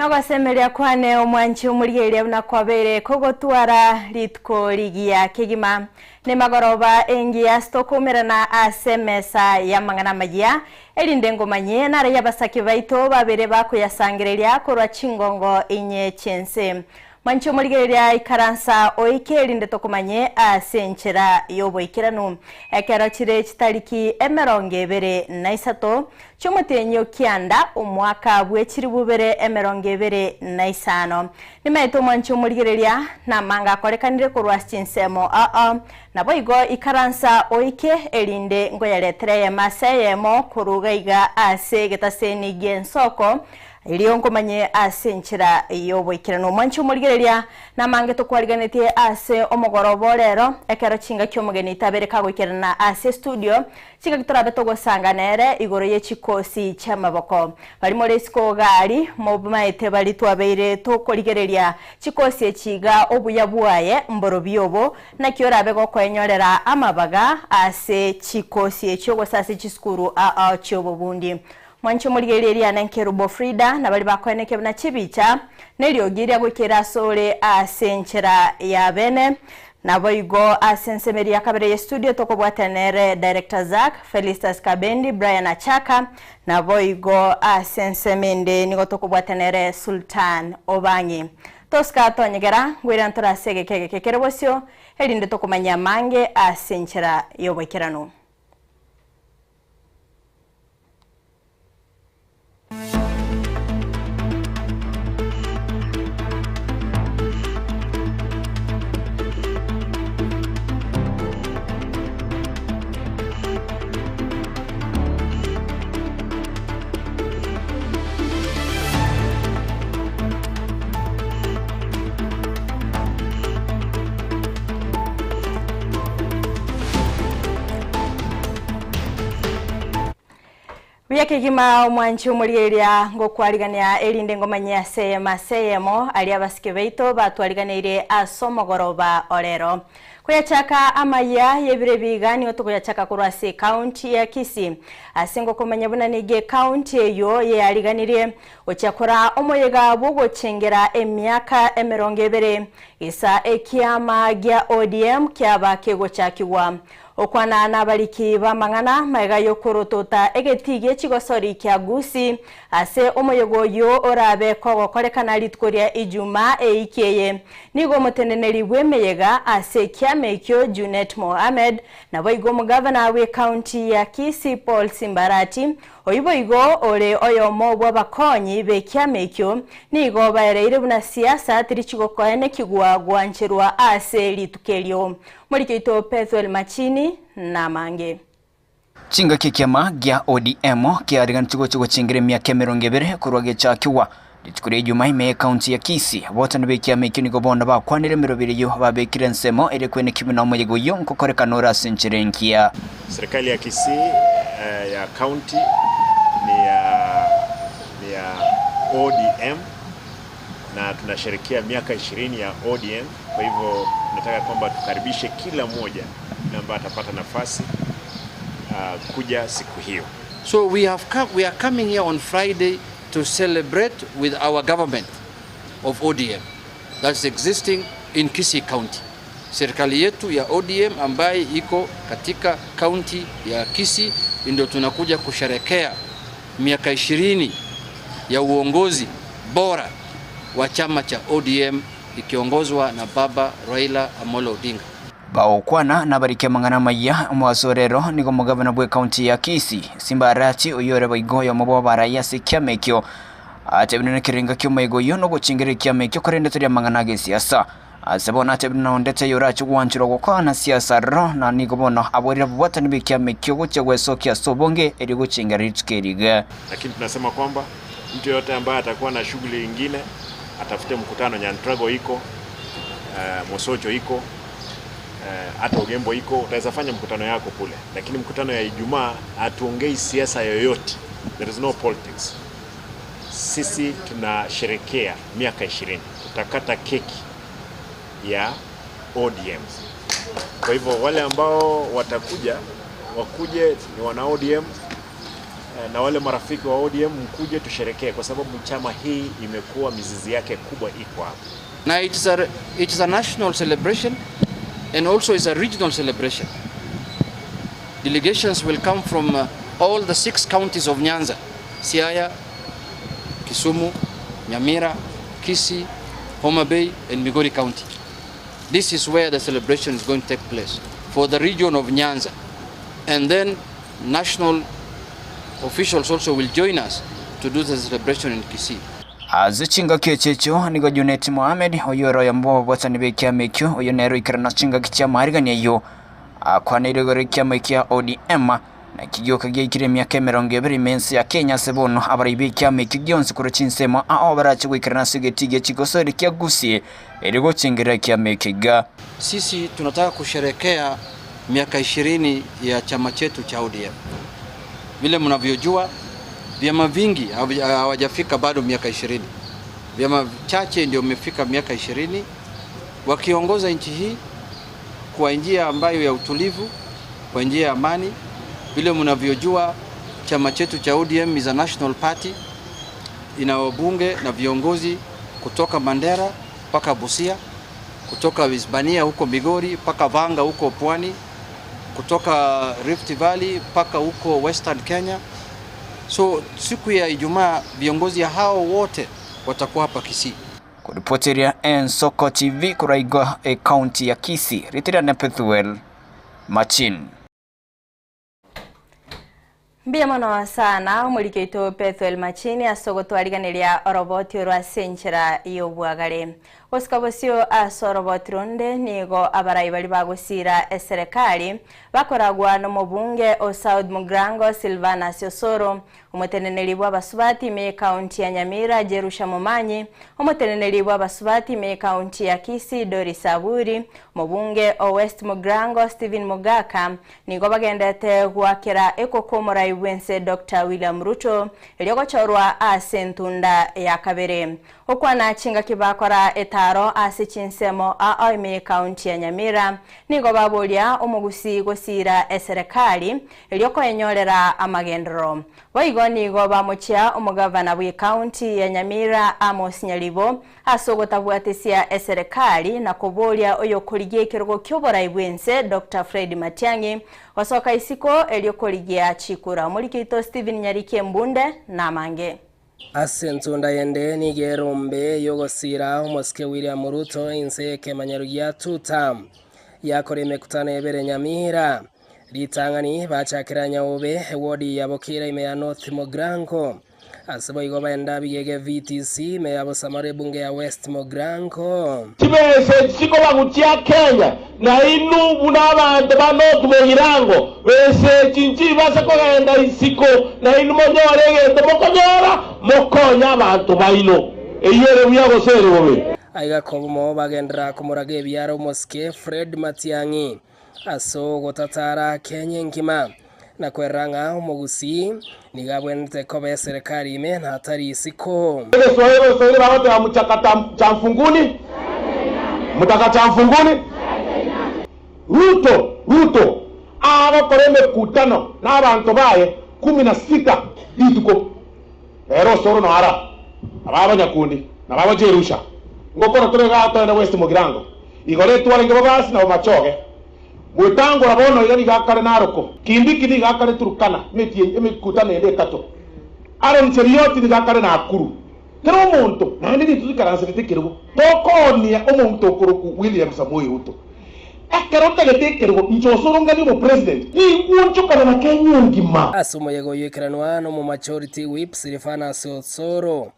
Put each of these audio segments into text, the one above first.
Nogosemeria kwane omwanchi omorigereria buna kwabeire kogotwara rituko rigiya kegima. Nemagoroba engiya ase tokoumerana ase emesa y'amang'ana amayia, erinde ngomanyie nare y'abasake baito babere bakoyasangereria korwa chingongo inye chi'ense. Mwanche omorigereria ikaransa oike erinde tokomanye ase enchera y'oboikeranu. Ekero chire chitariki 23 chi'omotienyi o kianda, omwaka bwe chilifu bibere 25. Nimaete omwanche omorigereria, namanga akorekanire korwa ase chinsemo aa. Naboigo ikaransa oike, erinde nkoyaretere eyemo ase eyemo korwa iga iga ase egetaseni gi'ensoko, Erio nkomanye ase enchera y'oboikeranu. Omwanche omorigereria, namange tokwariganetie ase omogoroba o rero, ekero chingaki omogeni tabere kagoikerana ase estudio, chingaki torabe togosanga nere igoro ye chikosi chi'amaboko. Baria more isiko gari, momaete baria twabeire tokorigereria chikosi echi iga obuya bwaye mborobio obo, naki orabe gokoenyorera amabaga ase chikosi echio gose ase chisukuru ao chi'obobundi. Mwanche omorigererie eriane Nkerubo Frida, na baria bakoenekia buna chibicha, na eriogi ria goikera asore ase enchera ya bene. Naboigo ase ensemo eria ya kabere ye studio tokobwatana nere Director Zack, Felistus Kabendi, Brian Achaka, naboigo ase ensemo ende nigo tokobwatana nere Sultan Obang'i. Tosika tonyegera, ngoirana tore ase egeka egeke kere bosio, erinde tokomanyia amange ase enchera y'oboikeranu. Buya kegima omwanchi omorigereria ngokwarigania erinde ngomanye ase eyemo ase eyemo aria abasike baito batwariganeirie ase omogoroba orero. Koyachaka amayia y'ebiro ebi iga nigo tokoyachaka korwa ase ecounty ya Kisii ase ngokomanya buna nigo ecounty eyio yeyariganirie gochia koraa omoyega bw'ogochengera emiaka 20 gesa ekiama gia ODM kiaba kegochakigwa. Okwana nabariki b'amang'ana magega y'okorotota egetii gie chigosori kia Gusii ase omoyega oyio orabe kogokorekana rituko ria Ijumaa eiki eye. Nigo omoteneneri bw'emeyega ase ekiama ekio Junet Mohammed naboigo omogavana bw'ecounty ya Kisii Paul Simbarati oyio boigo ore oyomo bw'abakonyi b'ekiama ekio nigo baereire buna siasa tirichigokoenekigwa gwancherwa ase rituko erio. Morike oito Pethuel Machini namange. Chingaki ekiama gia ODM kiariganeti gochia gochengera emiaka 20 korwa gechakigwa. Rituko ria Ijumaa ime y'ecounty ya Kisii, abotani b'ekiama ekio nigo bono bakwanire emeroberi eyio babekire ensemo eria kweneki buna omoyega oyio nkokorekana ore ase enchera engiya. Serikali ya Kisii ya county ni ya ni ya ODM na tunasherekea miaka 20 ya ODM. Kwa hivyo tunataka kwamba tukaribishe kila mmoja yule ambaye atapata nafasi kuja siku hiyo. So we have come, we are coming here on Friday to celebrate with our government of ODM that's existing in Kisii County. Serikali yetu ya ODM ambaye iko katika kaunti ya Kisii ndio tunakuja kusherekea miaka 20 ya uongozi bora wa chama cha ODM ikiongozwa na Baba Raila Amolo Odinga. Bagokwana nabarike amang'ana amaya omobaso orero nigo omogabana bw'ecounty ya Kisii, Simba Arati oyio ore boigo oyomo bw'abarai ase ekiama ekio atebire nekerenga ki'omoyega oyio nogochengera ekiama ekio korende tari amang'ana agesiasa. Ase bono atebire na onde taiyo orache gwancherwa gokwana siasa aroro na nigo bono aborire ababwatani b'ekiama ekio gochia gwesokia ase obonge erio gochengera rituko eri iga. Lakini tunasema kwamba mtu yeyote ambaye atakuwa na shughuli ingine atafute mkutano Nyantrago iko, Mosocho iko, hata Ogembo iko, utaweza fanya mkutano yako kule, lakini mkutano ya Ijumaa hatuongei siasa yoyote, there is no politics. Sisi tunasherekea miaka 20, tutakata keki ya ODM. Kwa hivyo wale ambao watakuja wakuje ni wana ODM. Na wale marafiki wa ODM mkuje tusherekee, kwa sababu chama hii imekuwa mizizi yake kubwa iko hapa. Na it is a national celebration and also it's a regional celebration. Delegations will come from all the six counties of Nyanza, Siaya, Kisumu, Nyamira, Kisii, Homa Bay and Migori County. This is where the celebration is going to take place for the region of Nyanza. And then national officials also will join us to do the celebration in Kisii. Ase chingaki echi echio nigo Junet Mohamed, oyio ore oyomo bw'ababwatani b'ekiama ekio, oyio nere oikerana chingaki chi'amaarigani ayio akwaneire igoro y'ekiama ekia ODM, naki gioka giaikire emiaka emerongo ebere ime ense ya Kenya ase bono abarai b'ekiama ekio gionsi korwa chinsemo ao barache goikerana ase egetii gie chigosori kia Gusii erio gochengerera ekiama eke iga. Sisi tunataka kusherekea miaka 20 ya chama chetu cha ODM. Vile mnavyojua vyama vingi hawajafika bado miaka 20. Vyama chache ndio wamefika miaka 20 wakiongoza nchi hii kwa njia ambayo ya utulivu, kwa njia ya amani. Vile mnavyojua chama chetu cha ODM is a national party, ina wabunge na viongozi kutoka Mandera mpaka Busia, kutoka Isebania huko Migori mpaka Vanga huko Pwani, kutoka Rift Valley mpaka huko Western Kenya. So siku ya Ijumaa viongozi hao wote watakuwa hapa Kisii. Kuripoteria Ensoko TV kuraigwa ekaunti ya Kisii, Ritira Pethuel Machin. Mbuya mono sana omorikeito Pethuel Machini ase ogotwariganeria oroboti orwa ase enchera ya obwagare. Gosika bosio ase oroboti ronde nigo abarai bari bagosira eserekari bakoragwa n'omobunge o South Mugirango Silvanus Osoro, omoteneneri bwa abasubati ime ekaunti ya Nyamira Jerusha Momanyi, omoteneneri bwa abasubati ime ekaunti ya Kisii Doris Aburi, omobunge o West Mugirango Stephen Mogaka nigo bagendete gwakera ekoko omorai bwense Dr. William Ruto erio gochorwa ase entunda ya kabere. Okwana chingaki bakora etaro ase chinsemo ao ime ekaunti ya Nyamira nigo baboria omogusi gosira eserekari erio koenyorera amagendero. Boigo nigo bamochia omogavana bwa ekaunti ya Nyamira Amos Nyaribo ase ogotabwatesia eserekari na koboria oyokorigia ekerogo kia oborai bwense Dr. Fred Matiang'i gosoka isiko erio korigia chikura. Omorikeito Stephen Nyariki Embunde namange. Ase ensonda yende nigo erombe yogosira omosike William Ruto inse ekemanyero gia tutam yakora emekutano ebere Nyamira ritang'ani bachakera Nyaobe ewodi ya Bokira ime ya North Mugirango ase boigo baenda bigege VTC ime ya Bosamaro ebunge ya West Mugirango. Chibese chikoba chia Kenya na inu buna abantu ba North Mugirango bese chinchi base kogenda isiko na inu monyore egento mokonyora mokonya abantu baino eyere buya gosere bobe. Aiga kobumo bagendera komoraga ebiara omosike Fred Matiang'i ase ogotatara Kenya enkima na kwerang'a omogusi niga abwenerete koba eserekari ime na atari isiko. Kiswahili Kiswahili bagoteba mchakata cha mfunguni mutaka cha mfunguni. Ruto Ruto agokora emekutano na abantu baye 16 rituko rero osoro noara ababa nyakundi na baba Jerusha ngokora tore gatoenda West Mugirango igore twarenge babasi nabo machoge gwetangora bono iga nigakare Naroko Kindiki nigakare Turkana metie emekutano ende etato Aaron Cheruiyot nigakare Nakuru kero omonto naende nituikaranserete ekerogo tokonia omonto okoroku William Samoei Ruto ekero ntagete ekerogo inche omo president nigwonchokana na Kenya ngima. Ase omoyega oyoekeranwa na omomajority whip Silvanus Osoro,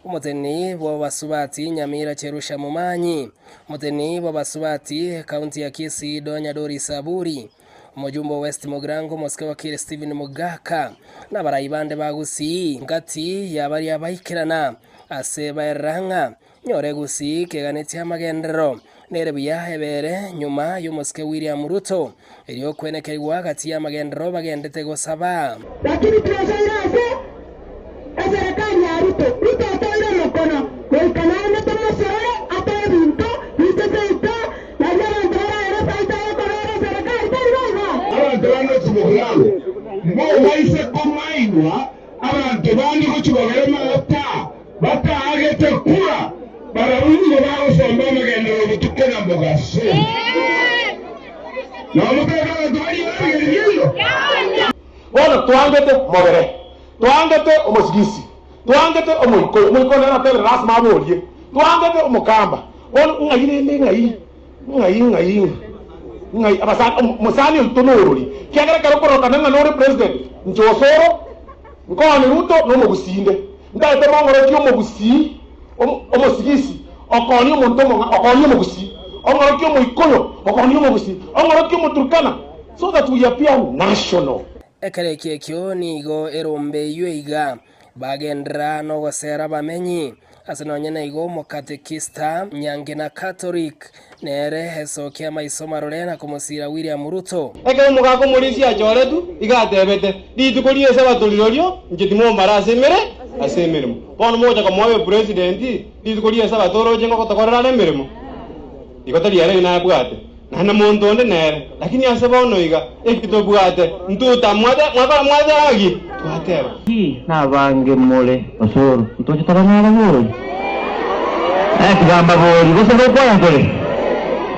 omoteni bwa basubati Nyamira Cherusha Momanyi, omoteni bwa basubati kaunti ya Kisii Donya Doris Aburi, omojumbe wa West Mugirango omosike wakire Stephen Mogaka na barayi bande bagusii ngati yabaria baikerana ase baerang'a nyore gusii keganetie amagenderero nere buya ebere nyuma y'omosike William Ruto erio kwenekerigwa gati y'amagenderero bagendete gosaba. Lakini twesairase eserikali ya Ruto Ruto atoire mokono goikanane tomosorore atoe binto biseseito naria abanto baraere faita yokorora eserikali tari boigo. Abantu ba North Mugirango mbobaise komainwa. Bogere maata bataagete kura, barabwo nigo bagosomba amagenderero botuko na mogaso. Nomotebie abanto baria ebigeri biaino. Bono twangete mobere, twangete omosigisi, twangete omoikoyo, omoikoyo nere natebire lasima aborie, twangete omokamba, bono ng'ai rende ng'ai, ng'ai ng'ai ng'ai abasani omosani oito norori, kiagera ekero okororokana ng'a nore president, inche Osoro, nkooni Ruto na omogusii inde, ntaete mong'orokie omogusii omosigisi, okoonia omonto omong'a okoonia omogusii, ong'orokie omoikoyo okoonia omogusii, ong'orokie omoturkana, so that we appear national. Ekero ekio ekio nigo erombe eyio iga bagenderera nogosera abamenyi, ase nonye naigo omokatekista Nyangena Catholic nere esokia amaiso marore na komosira William Ruto. Ekero omogaka omorisia achoretwe, iga atebete, Rituko ri'Esabato rirorio inche timombara ase emere ase emeremo. Bono mogocha komoa obe president, rituko ri'Esabato oroche ngogotokorera are emeremo? Igo tari ere nabwate, naende monto onde nere, lakini ase bono iga, eki tobwate, ntotamwate, mwakora mwateba ki? Twateba. Ki nabange more osoro, ntoche tobanyare bori? Eh, kigamba bori, gose ngokwana tore?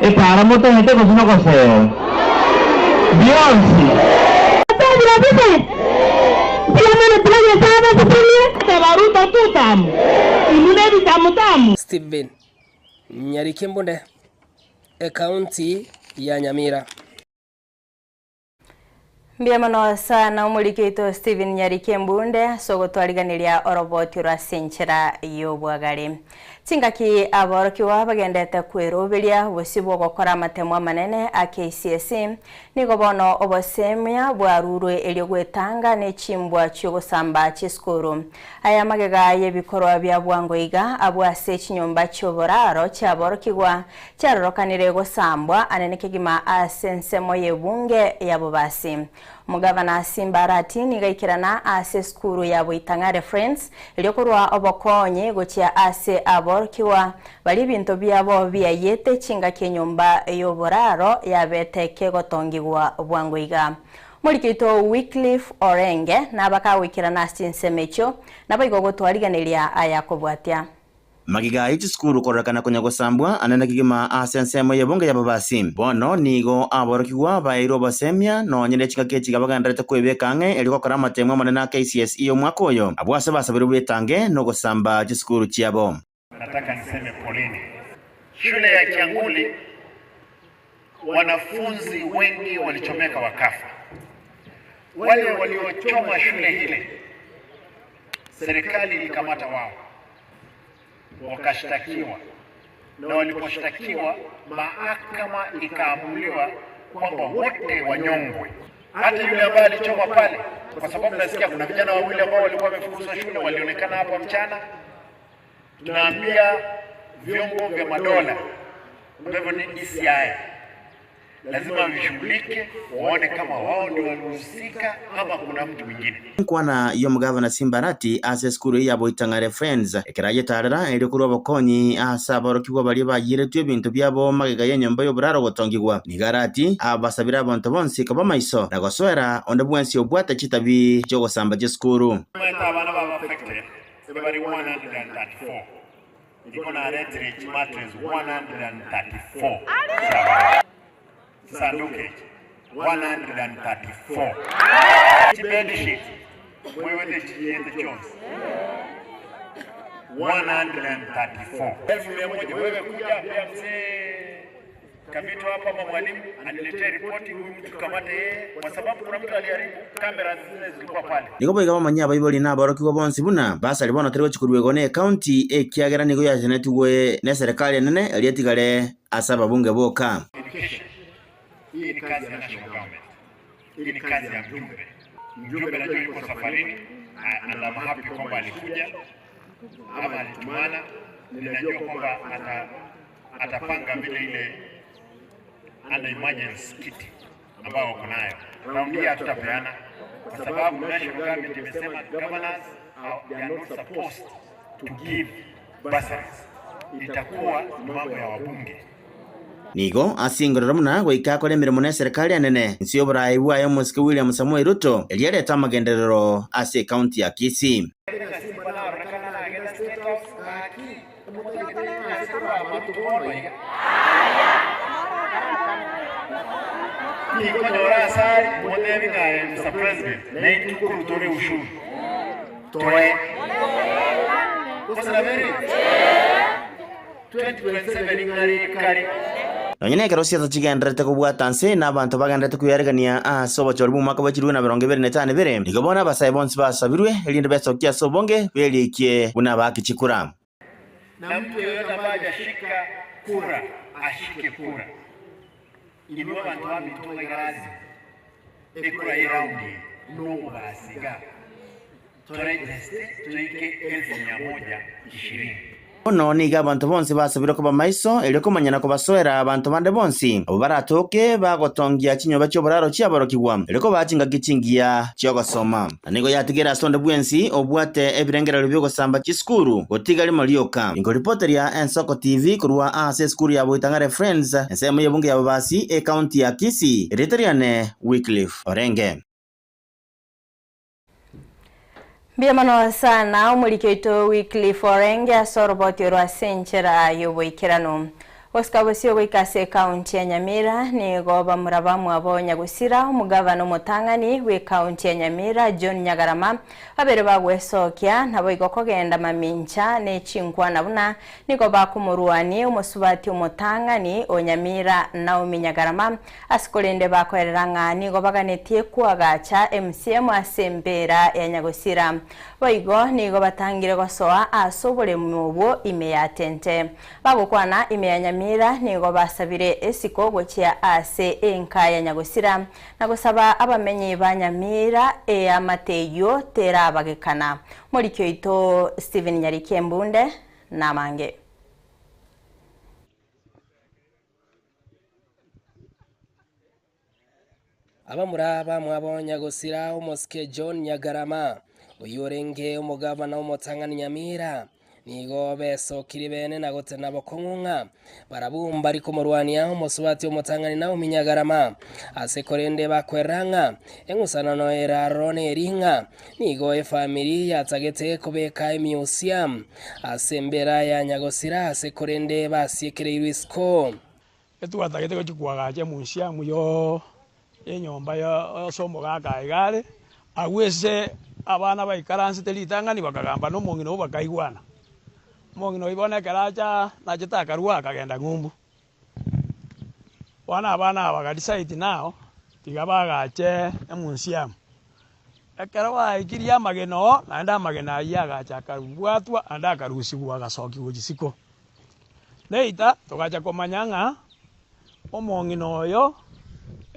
Epara motagete gose nogosera? Bionsi. Twatebire bobe, mbuya mono tiga Nyasae abasesenie. Teba Ruto tutamu, inwe nebitamu tamu. Stephen Nyarikembunde, Ekaunti ya Nyamira. Mbuya mono sana omoriki oito Stephen Nyariki Embunde ase ogotwariganeria oroboti oro ase enchera y'obwagare. Chingaki aborokigwa bagendete kweroberia bosio bw'ogokora amatemo amanene a KCSE, nigo bono obosemia bwarurwe erio gwetanga ne chimbwa chi'ogosamba chisukuru. Aya magega y'ebikorwa bia bwango iga abwo ase chinyomba chi'oboraro chiaborokigwa chiarorokanire gosambwa anene kegima ase ensemo y'ebunge ya Bobasi. Omogavana Simba Arati nigo aikerana ase esukuru ya Boitang'are Friends erio korwa obokonyi gochia ase aborokigwa baria ebinto biabo biayete chingaki enyomba y'oboraro yabete kegotongigwa bwango iga. Omoriki oito Wycliffe Orenge nabakagoikerana ase chinsemo echio, naboigo gotwarigeneria aya kobwatia. Magega aye chisukuru kororekana konya gosambwa anene kegima ase ensemo y'ebunge y'ababasi. Bono nigo aborokigwa baeirwe obosemia nonye ne chingaki echi bagendererete kwebeka ang'e erio gokora amatemo amanene a KCSE y'omwaka oyo, abwo ase basabirwe betange nogosamba chisukuru chiabo. Nataka niseme poleni. Shule ya Kyanguli wanafunzi wengi walichomeka wakafa. Wale waliochoma shule ile serikali ilikamata wao wakashtakiwa, na waliposhtakiwa mahakama ikaamuliwa kwamba wote wanyongwe, hata yule ambaye alichoma pale, kwa sababu nasikia kuna vijana wawili ambao walikuwa wamefukuzwa shule walionekana hapa mchana. Tunaambia vyombo vya madola ambavyo ni DCI lazima vishughulike, waone kama wao ndio walihusika ama kuna mtu mwingine. Enkwana y'omogavana Simba Arati ase esukuru eye ya Boitang'are Friends ekero ayetarera erio korwa obokonyi ase aborokigwa baria bayiretwe ebinto biabo magega y'enyomba y'oboraro gotongigwa. Nigo Arati abasabire abanto bonsi koba maiso na gosoera onde bwensi obwate chitabi chi'ogosamba chisukuru. Omanyete abana baba affected bari 134 Igo naretire chimatres 134 chi'abanto, chisanduku echi 134, chibed sheet moigwete chichiete chionsi 134. Elfu mia moja wewe kuja ambia mzee Kamito hapa ama mwalimu aniletee ripoti, huyu mtu tukamate yeye, kwa sababu kuna mtu aliharibu kamera zile zilikuwa pale. Nigo boigo bamanyie abaibori na aborokigwa bonsi buna basari bono tari gochia koruegwa ne ekaunti ekiagera nigo yachenetigwe neserekari enene eria etigare ase ababunge boka. Education hii ni kazi ya national government, hii ni kazi ya mjumbe. Mjumbe najua yuko safarini and I'm happy kwamba alikuja ama alitumana. Ninajua kwamba ata, atapanga vile ile under emergency kit ambayo wako nayo. Raundi hii hatutapeana kwa sababu national government imesema governors are, they are not supposed to give bursaries. Itakuwa ni mambo ya wabunge. Nigo ase engorero buna goika akore emeremo neserikari enene inse y'oboraai bwaye omosike William Samoei Ruto erio arete amagenderero ase ekaunti ya Kisii. iga? Tikonyora ase ari, motebi ng'a aye Mr. President, naintwe nkoru tore ushuru. Toe. Gose nabo ere? 2027 ng'are kare. Nonya nekero siasa chigendererete kobwata nse na abanto bagendererete kwearegania ase obochori bw'omwaka bwa chilifu na emerongo ebere na etano ebere, nigo bono abasae bonsi basabirwe, erinde besokie ase obonge, berikie buna abaaki chikura. Na mtu yeyote ambaye hajashika kura ashike kura. Inwe abanto baminto ng'aigaransete ekura y'eraundi eye nomobasi iga. Toregeste toike elfu mia moja ishirini. Bono nigo abanto bonsi basabirwe koba maiso, erio komanya na kobasoera abanto bande bonsi, abwo baratoke bagotongia chinyomba chi'oboraro chi'aborokigwa, erio kobaa chingaki chingiya chi'ogosoma. Na nigo yatigere ase onde bwensi obwate ebirengererio bi'ogosamba chisukuru, gotiga rimo rioka. Inkoripoteria Ensoko TV korwa ase esukuru ya Boitang'are Friends, ensemo y'ebunge ya Bobasi, ecounty ya Kisii. Erieta riane Wycliffe Orenge. Mbuya mono sana omoriki oito Wycliffe Orenge ase oroboti orwo ase enchera y'oboikeranu. Gosika bosio goika ase ekaunti ya Nyamira nigo bamura bamwabo Nyagusira omogavana omotang'ani bw'ekaunti ya Nyamira John Nyagarama babere bagwesokia naboigo kogenda mamincha ne chinkwana buna nigo bakomorwania omosubati omotang'ani o Nyamira Naomi Nyagarama Ase korende bakoerera ng'a nigo baganetie koagacha MCM ase embeera ya nyagosira. Boigo nigo batangire gosoa ase oboremi obwo ime ya Tente. Bagokwana ime ya Nyamira nigo basabire esiko gochia ase enka ya nyagosira na gosaba abamenyi ba Nyamira eamate eyio terabagekana. Moriki oito Stephen Nyariki Embunde namange. Abamura bamwabo nyagosira omosike John Nyagarama, oyio orenge omogavana omotang'ani Nyamira, nigo besokirie bene na gotena bokong'u ng'a barabwo mbari komorwania omosubati omotang'ani Naomi Nyagarama. Ase korende bakwerera ng'a eng'usanano ere aroro neri ng'a nigo efamiri yatagete kobeka emiusiam ase embera ya nyagosira ase korende basiekereirwe isiko. Etwatagete gochia koagacha emuseum yo enyomba ya ase omogaka aiga are, agwo ase abana baikaransete ritang'ani bakagamba na omong'ina oyio bakaigwana. Omong'ina oyio bono ekero acha nachete akarwa akagenda ng'umbu. Bono abana aba baga decide now, tiga baagache emuseum. Ekero baikirie amagena oo, naende amagena ayio agacha akabwatwa naende akarusigwa agasokiwa gochia isiko. Later togacha komanya ng'a omong'ina oyo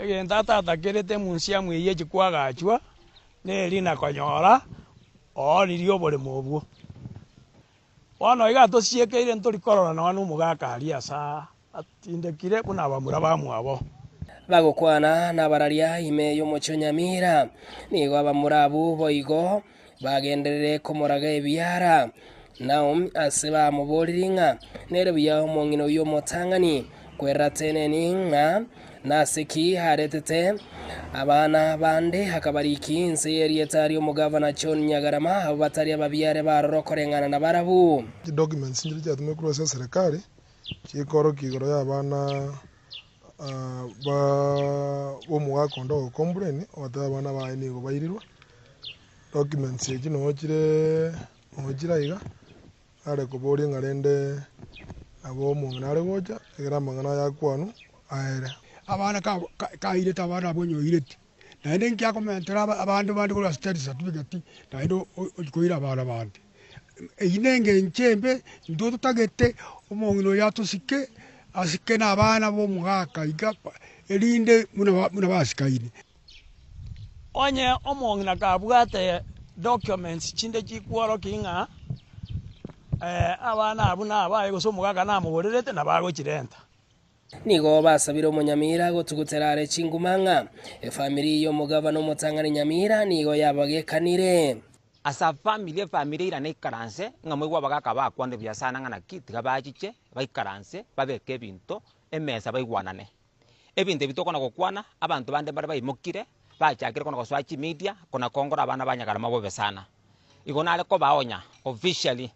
egento atatakerete emuseum eyio echi kwagachwa, neri nakonyora oonirie oboremo obwo. Bono iga tosiekeire ntori korora nonya na omogaka aria asa atindekire buna abamura bamwabo. Bagokwana nabararia ime y'omochie o Nyamira, nigo abamura abwo boigo bagenderere komoraga ebiara. Naomi ase bamoboririe ng'a nere buya omong'ina oyio omotang'ani kwerera teneni ng'a nase ki aretete abana bande akabariki inse y'erieta ri'omogavana John Nyagarama abwo batari ababiare baroro okoreng'ana nabarabwo. Chidocuments nchiria chiatumekirwe ase eserekari chikorokia igoro y'abana ba omogaka onde ogo complain ogoteba abana baye nigo bairirwe. Documents echi noo chire noo chire aiga, nare koboria ng'a rende nabo omong'ina are gocha ekero amang'ana aya akwanwa aere. Abana kairete abana abwo onye oireti, naende inki akomentera abande bande korwa ase death certificate naende ochia koira abana bande. Eyio ne engencho embe, intwe totagete omong'ina oyo atosike, asike na abana ba omogaka iga, erinde buna buna basikaine. Onye omong'ina kabwate documents chinde chikworokia ng'a abana abwo nabaye gose omogaka namogorerete nabo agochirenta. Nigo basabire omonyamira gotugutera are chinguma ng'a efamiri y'omogabana omotang'ani Nyamira nigo yabagekanire. Ase afamiri, efamiri eirane ikaranse, ng'a moigwe abagaka bakwane buya sana ng'a naki, tiga bachiche, baikaranse, babeke ebinto emesa baigwanane. Ebinto ebi tokona gokwana, abanto bande mbare baimokire, bachakire kona gosoa chimedia, kona kongora abana ba Nyagarama bobe sana. Igo nare kobaonya officially,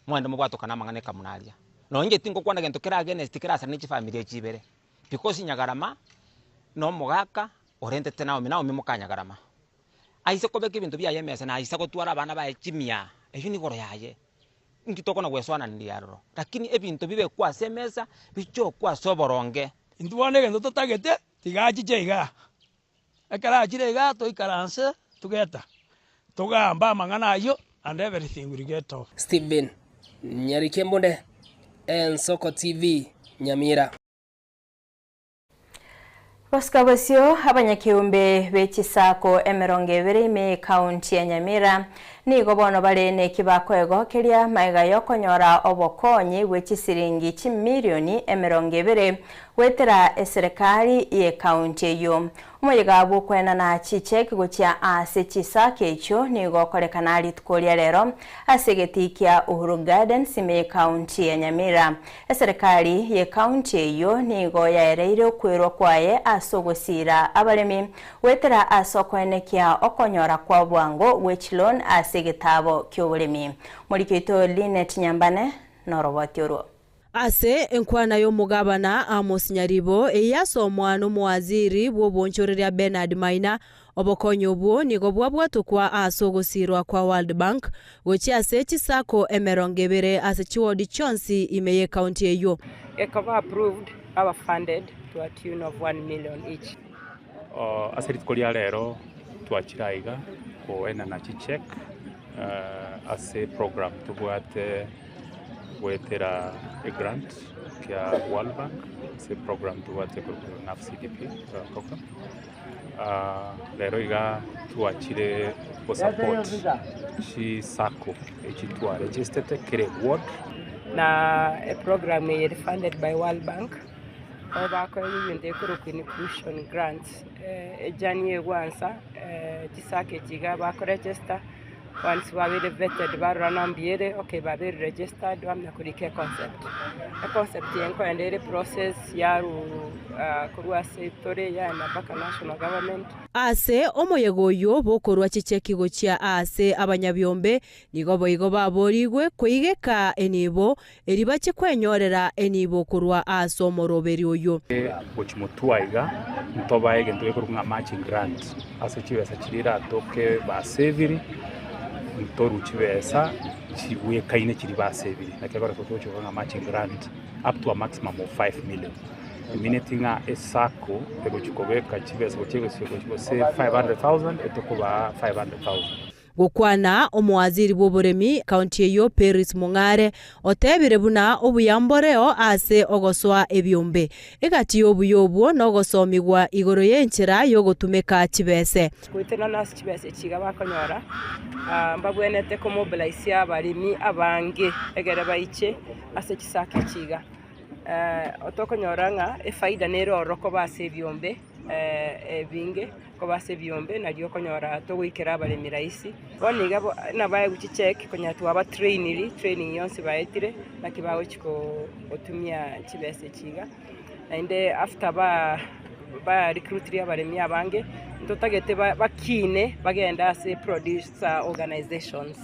Mwende mobwatokane amang'ana ekamuna aria. Nonye inche tingokwana gento kere against kerasane ne chifamiri echi ibere, because Nyagarama na omogaka orentete Naomi, Naomi moka Nyagarama. Aise kobeka ebinto biaye emesa na aise gotwara abana baye chimia, eyio nigoro yaye. Inki tokona gwesoananiria aroro? Lakini ebinto bibekwe ase emesa, bichokwe ase oboronge. Intwe bono egento totagete, tiga achiche igaa. Ekero achire igaa toikaranse togeta, togambe amang'ana ayio and everything will get off. Stephen Nyarikembunde, Ensoko TV, Nyamira. Gosika bosio, abanyakeumbe be chisako 20 ime y'ekaunti ya Nyamira nigo bono bare nekibakoego keria magega yokonyora obokonyi bwe chisiringi chimilioni 20 goetera eserekari y'ekaunti eyio. Omoyega bw'okoenana chicheki gochia ase chisako echio nigo okorekana rituko ria rero ase egetii kia Uhuru Gardens ime y'ekaunti ya Nyamira. Eserekari y'ekaunti eyio nigo yaereire okwerwa kwaye ase ogosiira abaremi goetera ase okoenekia okonyora kwa bwango gwe chiloan ase egetaabo ki'oboremi. Moriki oito Linet Nyambane noroboti orwo. Ase enkwana y'omogabana Amos Nyaribo, eyio yasomwa nomowaziri bw'obonchoreria Bernard Maina, obokonyi obwo nigo bwabwatokwa ase ogosiirwa kwa World Bank gochia ase chisako 20 ase chiwodi chionsi ime y'ekaunti eyio. Ekoba approved, baba funded to a tune of 1 million each. Ase rituko ria rero twachire aiga koenana chicheque ase program tobwate goetera egrant kia World Bank ase program tobwate korokwa NAFCDP program. Rero iga twachire gosupport chisacco echi twaregistete kera eward. Na eprogram eye ere funded by World Bank. Nabo bakoegwa egento gekorokwa inclusion grants, ejourney egwansa chisacco echi iga bakoregister, once babeire vetted barora ng'a mbuya ere okay babeire registered bamanya korika econcept. Econcept eye nkoenda ere process yarwa korwa ase tore yaenda mpaka national government. Ase omoyega oyio bokorua chicheki gochia aase abanyabiombe, nigo boigo baborigwe koigeka enibo Erio bachie kwenyorera enibo korwa ase omoroberi oyio. Gochia motwe aiga ntobae egento gekorokwa ng'a matching grant ase chibesa chiria eratoke baseviri, ntorwe chibesa chibwekaine chiria baseviri naki ekero togochia gokora ng'a matching grant up to a maximum of 5 million emineti ng'a esacco egochia kobeka chibesa gochia gose 500,000 etokobaa 500,000. Gokwana omowaziri bw'oboremi county eyio Peris Mong'are otebire buna obuya mboreo ase ogosoa ebiombe. Egati y'obuya obwo nogosomigwa igoro y'enchera y'ogotumeka chibese. Goetanana ase chibesa echi iga bakonyora, mbabwenerete komobilise abaremi abange egere baiche ase chisaka echi iga. Tokonyora ng'a efaida nere ororo koba ase ebiombe ebinge. Koba ase ebiombe nario okonyora togoikera abaremi rahisi. Bono iga nabaegwe chicheki konya twaba trainiri, training yonsi baetire naki bagochi gotumia chibesa echi iga. Naende after ba ba recruitiri abaremi abange, ntotagete bakine bagende ase producer organisations.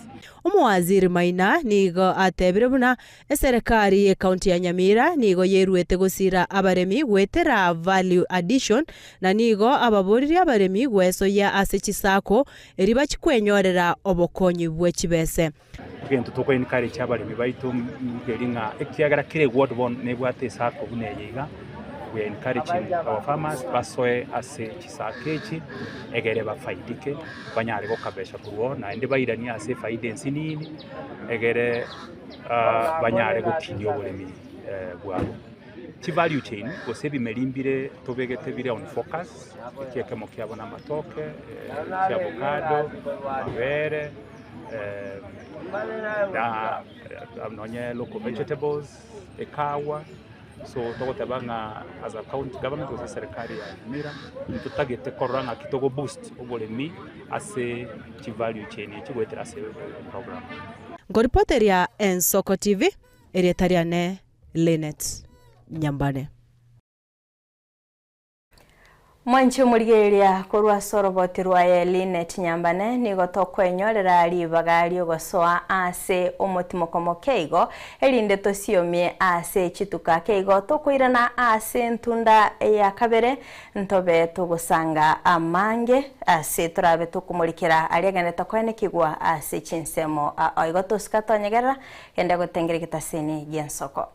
Omowaziri Maina nigo atebire buna Eserekari y'Ecounty ya Nyamira nigo yeruete gosira abaremi goetera value addition na nigo ababoririe abaremi gwesoyia ase chisako erio bachie kwenyorera obokonyi bwe chibese. Egento toko encourage abaremi baito nkeri ng'a ekiagera kera eward bono nebwate esacco buna eye iga, we are encouraging our farmers basoe ase chisacco echi egere bafaidike banyare gokabesha korwa oo naende bairanie ase efaida ensinini egere. banyare gokinia oboremi bwabo. Chi value chain gose ebimeri mbire tobegete bire on focus, eki ekemo kiabo na amatoke, chiavocado, amabere, na nonye local vegetables, ekawa, so togoteba ng'a as a county government gose eserekari ya Nyamira, ntotagete korora ng'aki togo boost oboremi ase chi value chain echi goetera ase program. Nkoripoteria Ensoko TV, erieta riane Linet Nyambane. Mwanche omorigereria korwa ase oroboti rwaye Linet Nyambane, nigo tokwenyorera ribaga riogosoa ase omotimoko moke igo, erinde tosiomie ase chituko ake igo tokoirana ase entunda ya kabere, ntobe togosanga amange ase torabe tokomorikera aria agenderete koenekigwa ase chinsemo ao. Igo tosika tonyegerera, genda gotengera egetasini gi'ensoko.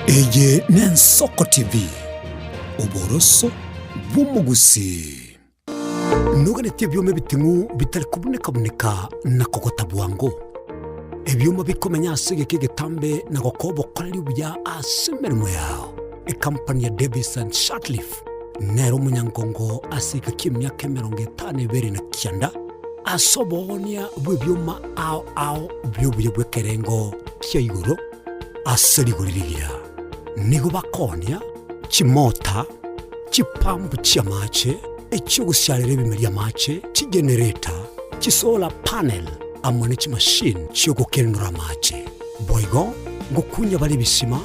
Eye n'Ensoko TV, oboroso bw'omogusii. Noganetie ebioma ebiting'u bitari kobuneka-buneka na kogota bwango, ebioma bikomenya ase egeka egetambe na gokoa obokoreri obuya ase emeremo yao. Ekampani ya Davis and Shirtliff nere omonyangongo ase egeka ki'emiaka 59 ase oboonia bw'ebioma ao ao bi'obuya bw'ekerengo kia igoro ase rigori rigiya. Nigo bakoonia chimota, chipampu chi'amache, echi'ogosiarera ebimeri amache, chigenereta, chisolar panel, amo ne chimashini chi'ogokenenora amache. Boigo ngokunya bare ebisima,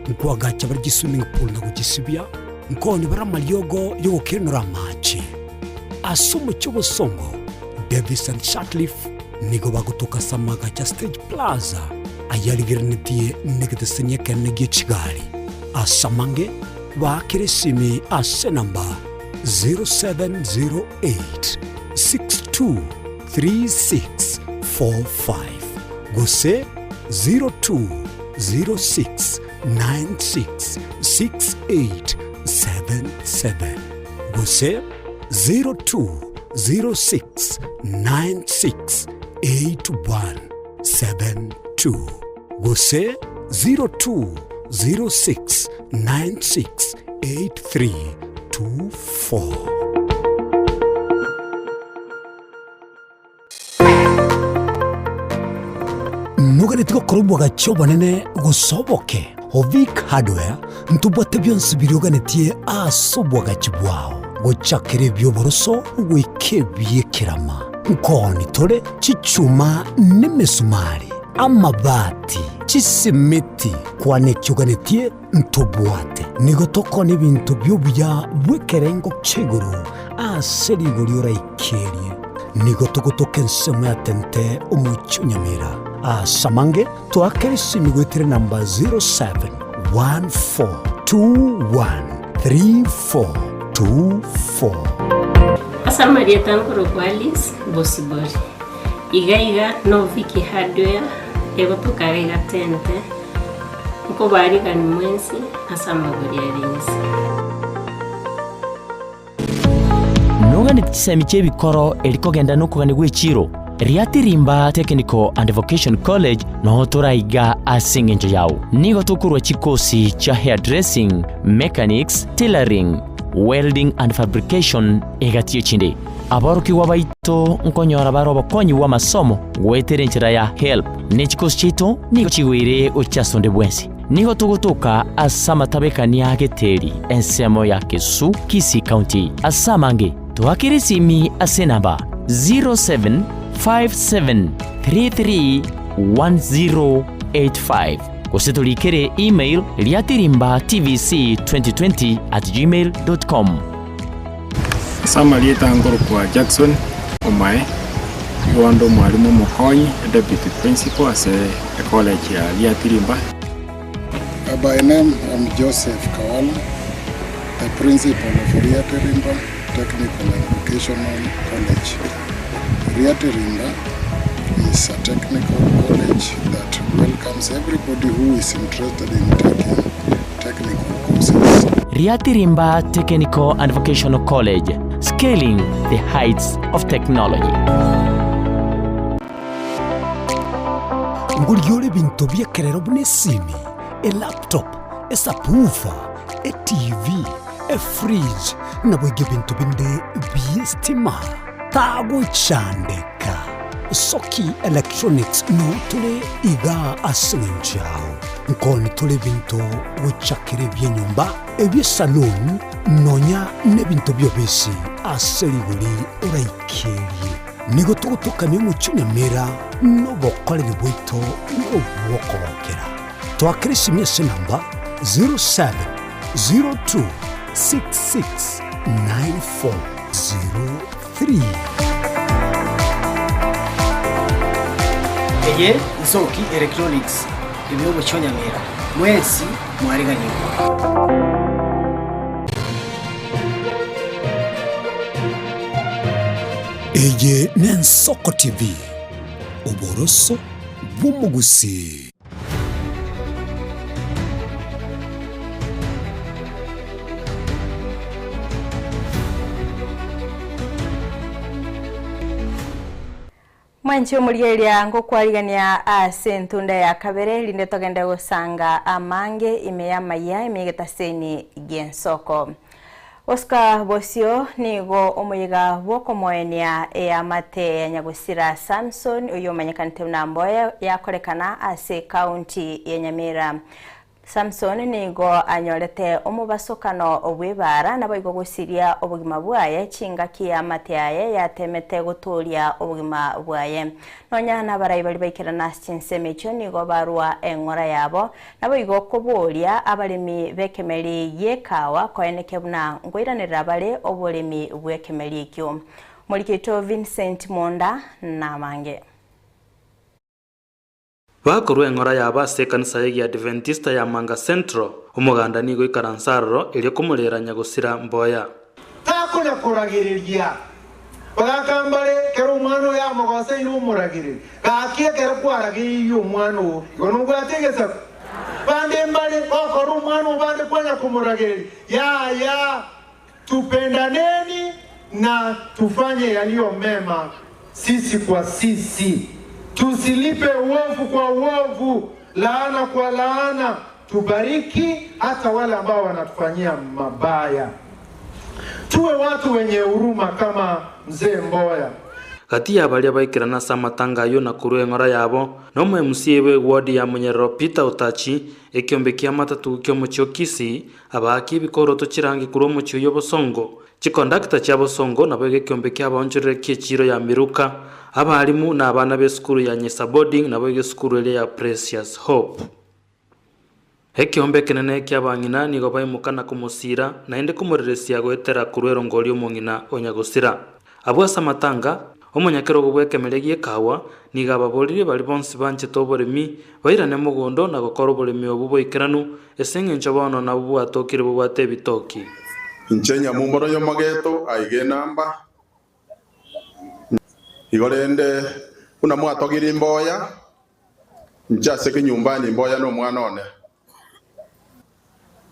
nkoagacha bare chiswimming pool na gochisibia, nkoonia bare amariogo y'ogokenenora amache. Ase omochie obosongo, Davis and Sutcliffe nigo bagotoka ase amagacho a Stage Plaza ayarigereretie negeteseni ekenene gie chigari. Ase amange, baakere esimi ase enamba 0708 623645 gose 0206 966877 gose 0206 968172 gose 0206 968324. Noganeti gokora obwagachi obonene gose oboke? Ovic Hardware ntobwate bionsi biria oganetie ase obwagachi bwao, gochakera ebi'oboroso goika ebi'ekerama. Nkooni tore chichuma nemesumari, amabati, chisimiti, kwana eki oganetie ntobwate. Nigo tokoonia ebinto bi'obuya bw'ekerengo kia igoro ase rigori oraikerie. Nigo togotoka ensemo ya Tente omochie o Nyamira. Ase amange toakere esimi goetera enamba 0714213424. Ase amarieta nkorokwa Alice Bosibori. Iga iga no Vicky Hardware egotoka iga iga Tente. Nkobarigani mwensi ase amagori are inse. Noganeti chisemi chi'ebikoro eri kogenda nokogania gw'echiiro, Riatirimba Technical and Vocation College noo toraiga ase engencho yao. Nigo tokorua chikosi chia hairdressing, mechanics, tailoring, welding and fabrication egati y'echinde. Aborokigwa baito nkonyora bare obokonyi bw'amasomo goetera enchera ya HELB, ne chikosi chiaito nigo chigoire gochia ase onde bwensi. Nigo togotoka ase amatabekania a Geteri, ensemo ya Kesu, Kisii County. Ase amange, toakere esimi ase enamba 0757331085 gose torikere email riatirimbatvc2020@gmail.com. Ase amarieta nkorokwa Jackson Omae, nigo inde omwalimu omokonyi, deputy principal ase ecollege ya Riatirimba. By name I'm Joseph Kawala, the principal of Riatirimba Technical and Vocational College. Riatirimba is a technical college that welcomes everybody who is interested in taking technical courses. Riatirimba Technical and Vocational College, scaling the heights of technology. Ngorigia ore ebinto bi'ekerero buna esimi, elaptop, esubwoofer, etv, efridge, naboigo ebinto binde bi'estima. Tagochandeka. Soki Electronics noo tore igaa ase eng'encho yao. Nkoni tore ebinto gochakera ebi'enyomba, ebi'esaluni, nonya nebinto bi'obisi ase rigori oraikerie. Nigo togotokania omochie o Nyamira nobokoreri bwaito nobw'okogokera. Toakere esimi ase enamba 0702669403. Eye Nsoki Electronics ime y'omochie o Nyamira, mwensi mwariganigwe. Eye n'Ensoko TV, oboroso bw'omogusii. Mwanche omorieria ngokwarigania ase entunda ya kabere, rinde togende gosanga amange ime y'amayia ime y'egetaseni gi'ensoko. Oscar bosio nigo omoyega bw'okomoenia eamate ya Nyagusira Samson oyio omanyekanete buna Mboya yakorekana ase ekaunti ya Nyamira. Samson nigo anyorete omobasokano bw'ebaara, naboigo gosiria obogima bwaye chingaki eamate yaye yatemete gotooria obogima bwaye. Nonya nabarai baria baikerana ase chinsemo echio nigo barua eng'ora yabo, Naboigo koboria abaremi b'ekemeri gi'ekawa koeneke buna nkoiranerera bare oboremi bw'ekemeri ekio. Morikito Vincent Monda namange. Bakorua eng'ora yabo ase ekanisa y'Egiadventista ya Manga Central, omoganda nigo oikaranse aroro erio komorera nyagosira mboya. Takonya koragereria. Bagaka mbare, Ekero omwana oyo amogoseire omoragererie. Gaki ekero kwaragereirie omwana oo, igo nobwate egesaku. Bande mbare, gokora omwana oo bande kwanya komoragereria. Yaya, tupendaneni na tufanye yaliyo mema sisi kwa sisi. Tusilipe uovu kwa uovu, laana kwa laana. Tubariki hata wale ambao wanatufanyia mabaya. Tuwe watu wenye huruma kama mzee Mboya. Gati ya baria baikerana ase amatanga ayio na korua eng'ora yabo, nomo MCA bw'eward ya Munyerero Peter Otachi, ekiombe kia matatu ki'omochie o Kisii, abaaki ebikoroto chirangi korwa omochie oyio Bosongo, chikondakta chia Bosongo naboigo ekiombe kiabaonchorere ki'echiiro ya Miruka, abalimu na abana b'esukuru ya Nyesa Boarding naboigo esukuru eria ya Precious Hope. Ekeombe ekenene ki'abang'ina nigo baimoka na komosiira, naende komoreresia goetera korwa erongori y'omong'ina o nyagosira. Abwo ase amatanga, omonyakerogo bw'ekemeria gi'ekawa nigo ababoririe baria bonsi banchete oboremi, bairane mogondo na gokora oboremi obwo boikeranu, ase engencho bono nabwo bwatokire bobwate ebitoki. Inche nyamumoro y'omogeto aiga enamba. Igo rende, buna mwatogirie imboya, Inche ase ekenyomba nimboya nomwana one.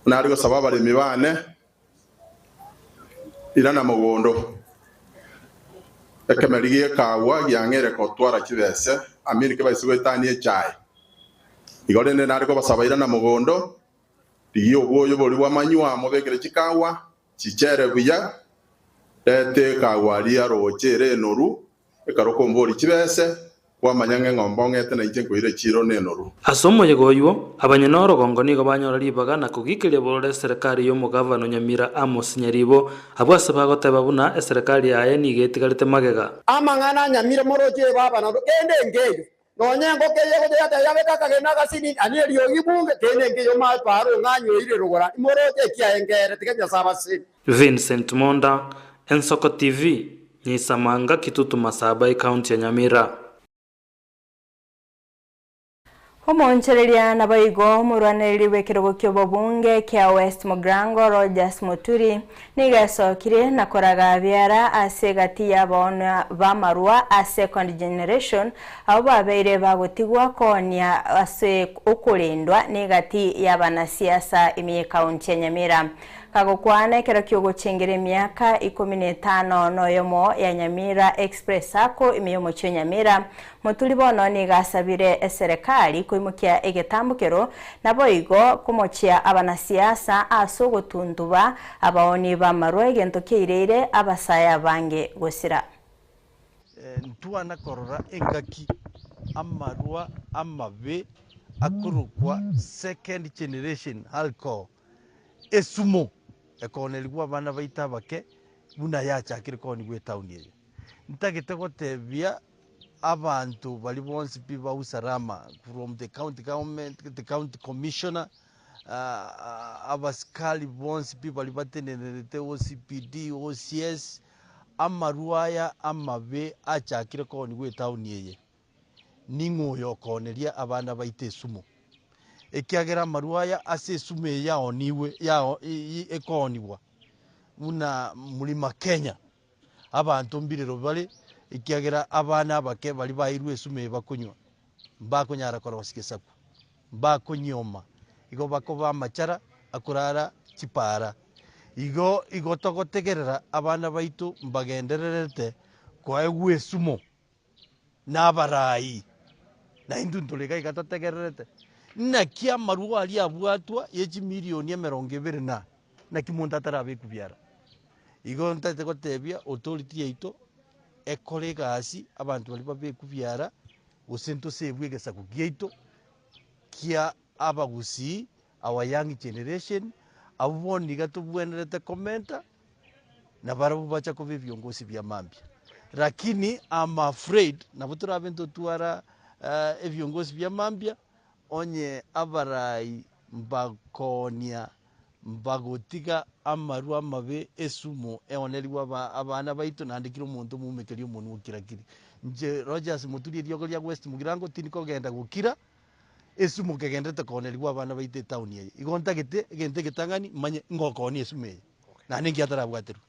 Nare gosaba abaremi baane, Irana mogondo. Ekemeri gi'ekagwa giang'eire gotwara chibese, Amini kebaise goetania echae. Igo rende nare kobasaba irana mogondo, rigia obwoyo boria bw'amanywa mobekere chikagwa, chichere buya, reta ekagwa aria roche ere enoru, Ekero okomboria chibese, kwamanya ng'a eng'ombe ong'ete nainche nkoira chiiro nenoru. Ase omoyega oyio, abanyene orogongo nigo banyora ribaga na kogikeria bororo eserekari y'omogavana o Nyamira Amos Nyaribo, abwo ase bagoteba buna eserekari yaye nigo etigarete magega. Amang'ana a Nyamira moroche ebaba naende kende nkeiyo, nonya engoko eye egocha yateba yabeka akagena agasini, ani eriogi bunge, kende nkeiyo maparo ng'a nyoire rogoro ani moroche ekiaye nkere, tiga Nyasae abasenie. Vincent Monda, Ensoko TV, Nyisamanga, Kitutu Masaba, Ecounty ya Nyamira. Omoonchoreria naboigo omorwanereri bw'ekerogo ki'obobunge kia West Mugirango Rogers Muturi nigo esokire na koraga biara ase egati y'abaonia b'amarwa a second generation abwo babeire bagotigwa koonia ase okorendwa negati y'abanasiasa ime y'ecounty ya Nyamira. Kagokwana ekero ki'ogochengera emiaka ikomi na etano na oyomo ya Nyamira Express Sacco ime y'omochie o Nyamira, Moturi bono nigo asabire eserekari koimokia egetambokero naboigo komochia abanasiasa ase ogotuntuba abaoni b'amarwa egento kiaireire abasae abange gosira. Ntwana korora engaki amarwa amabe akorokwa second generation alcohol, esumo ekoonerigwa abana baito abake buna yachakire koonigwa etown eye. Ntagete gotebia abanto baria bonsi pi ba usalama from the county government, the county commissioner, abasikari bonsi pi baria batenenerete OCPD, OCS, amarwa aya amabe achakire koonigwa etown eye, ning'o oyo okooneria abana baito esumo? Ekiagera amarwa aya ase esumo eye yaonigwe yao ekoonigwa buna Mlima Kenya, abanto mbirero bare, ekiagera abana abake baria bairwe esumo eye bakonywa, mbakonyara korosia gesaku, mbakonyioma, igo bakoba amachara akorara chipaara. Igo igo togotegerera abana baito mbagendererete koegwa esumo na abarai, na intwe ntore iga iga totegererete. Naki amarwa aria abwatwa ye chimilioni emerongo ebere na, naki monto atarabekwe biara. Igo ntagete gotebia authority yaito, ekore egasi abanto baria babekwe biara, gose ntosebwe egesaku giaito kia abagusii, our young generation, abwo bono iga tobwenerete komenta, na barabwo bacha koba ebiongozi bia mambia. Lakini am afraid nabo torabe ntotwara ebiongozi bia mambia, onye abarai mbakoonia mbagotiga amarwa amabe esumo eonerigwe abana baito naende kera omonto omoumekeri omonwa okirakiri. Inche Rogers Moturi eriogo ria West Mugirango tindi kogenda gokira esumo kegenderete koonerigwa abana baito etown eye. Igo ntagete egento egetang'ani manye ngokoonia esumo eye naende nki atarabwaterwe.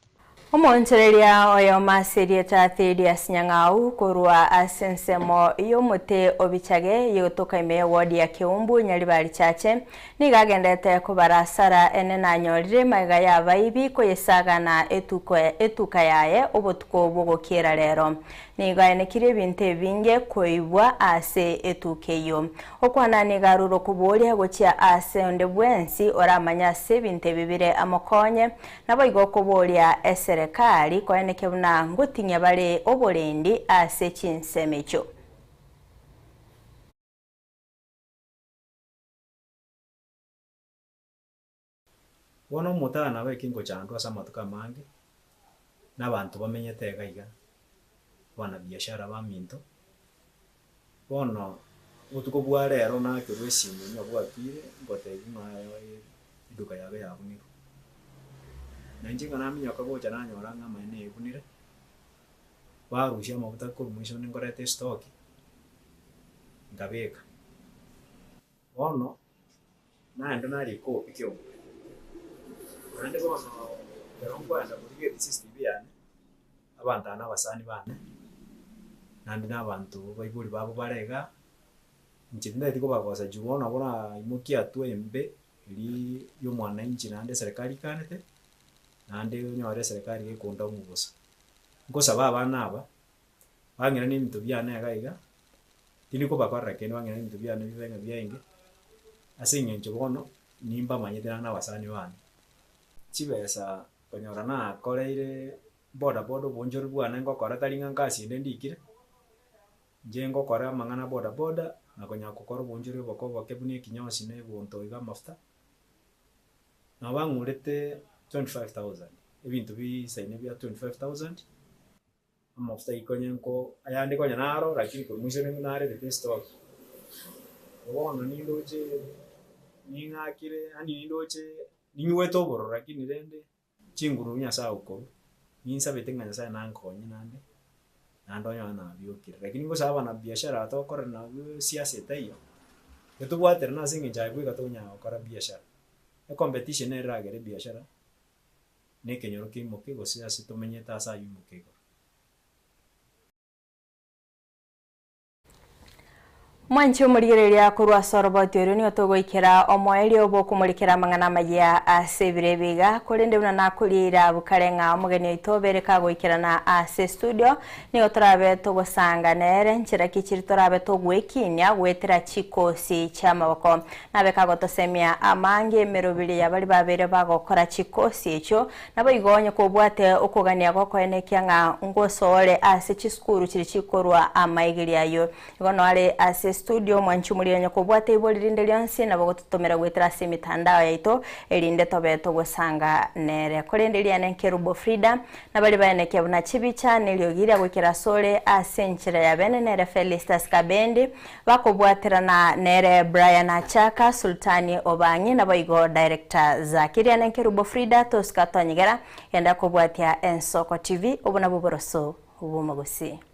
Omoonchoreria oyomo ase erieta Thedius Nyang'au korwa ase ensemo y'omote o Bichage yegotoka ime y'eward ya Keumbu Nyaribari Chache nigo agendete kobara asara ene nanyorire magega y'abaibi koyesagana etuko etuka yaye obotuko bw'ogokiera rero. Nigo aenekirie ebinto ebinge koibwa ase etuka eyio. Okwana nigo arure okoboria gochia ase onde bwensi oramanye ase ebinto ebi bire amokonye, Naboigo okoboria eserekari koeneke buna ngotinyia bare oborendi ase chinsemo echio. Bono omotana nabo ekengochandwa ase amatuko amange, na abanto bamenyete iga iga, abanabiashara baminto. Bono obotuko bwa rero nakerwa esimi ng'a bwakire, ngotebiwa ng'a aye eduka yago yabunirwe. Na inche ng'a naminyoka gocha nanyora ng'a amaene ebunire, barusia amafuta korwa mwisho onde nkoreta estoki, nkabeka. Bono, naende narika obobe kiombe, naende bono ekero nkoenda korigia eCCTV yane, abanto aba na abasani bane, naende na abanto baibori babo bare igaa, inche tintageti kobagosa juu bono nabo naimokia hatua embe eria ya omwananchi naende eserekari ikanete, naende onyore eserekari gekondamwa bosa. Nkosaba abana aba, bang'ira na ebinto biane iga iga, tindi kobakorera kende bang'ira na ebinto biane bibe ng'a biaenge, ase eng'encho bono nimbamanyete naende na abasani bane. Chibesa konyora nakoreire boda boda obonchori bwane ngokora tari ng'a ngasi ende ndikire, inche ngokora amang'ana a boda boda na konya gokora obonchori oboke oboke buna ekinyosi na ebonto iga amafuta, nabo bang'urete 25,000, ebinto bisaine bia 25,000. Amafuta ikonye nko ayande konya naro lakini korwa mwisho nigo narerete estock. Bono nindoche ning'akire yaani nindoche ninyuete obororo lakini rende chinguru Nyasaye agokorwa, ninsabete ng'a Nyasaye nankonye naende, naende onyore nabiokire. Lakini ngosaba abanabiashara aba togokorera nabwo siasa etaiyo, totobwaterane ase eng'encho aye bweka tokonyara gokora biashara. Ecompetition nere eragere ebiashara. na ekenyoro keimoke, gose ase tomenyete aase ayio imoke igoro. Mwanche omorigereria korwa ase oroboti oria nigo togoikera omoerio bw'okomorikera amang'ana amayia ase ebiro ebi iga, korende buna nakorieire abwo kare ng'a omogeni oito obere kagoikerana ase estudio, nigo torabe togosanga nere nchera ki chiri torabe togwekinia goetera chikosi chi'amaboko. Nabe kagotosemia amange emerobiri ya baria babeire bagokora chikosi echio, naboigo onye kobwate okogania gokoenekia ng'a ngosoore ase chisukuru chiria chikorwa amaigerio ayio. Igo noare ase. estudio mwanchi omoriri onye kobwate ibori rinde rionsi nabo ogototomera goetera ase emitandao yaito erinde tobe togosanga nere. Korende riane Nkerubo Frida nabari baenekia buna chibicha neriogi ria goikera asore ase enchera ya bene nere Felistus Kabendi bakobwaterana nere Brian Achaka, Sultani Obang'i naboigo Director Zaki. Riane Nkerubo Frida tosika tonyegera genda kobwatia Ensoko TV obo nabwo oboroso bw'omogusii.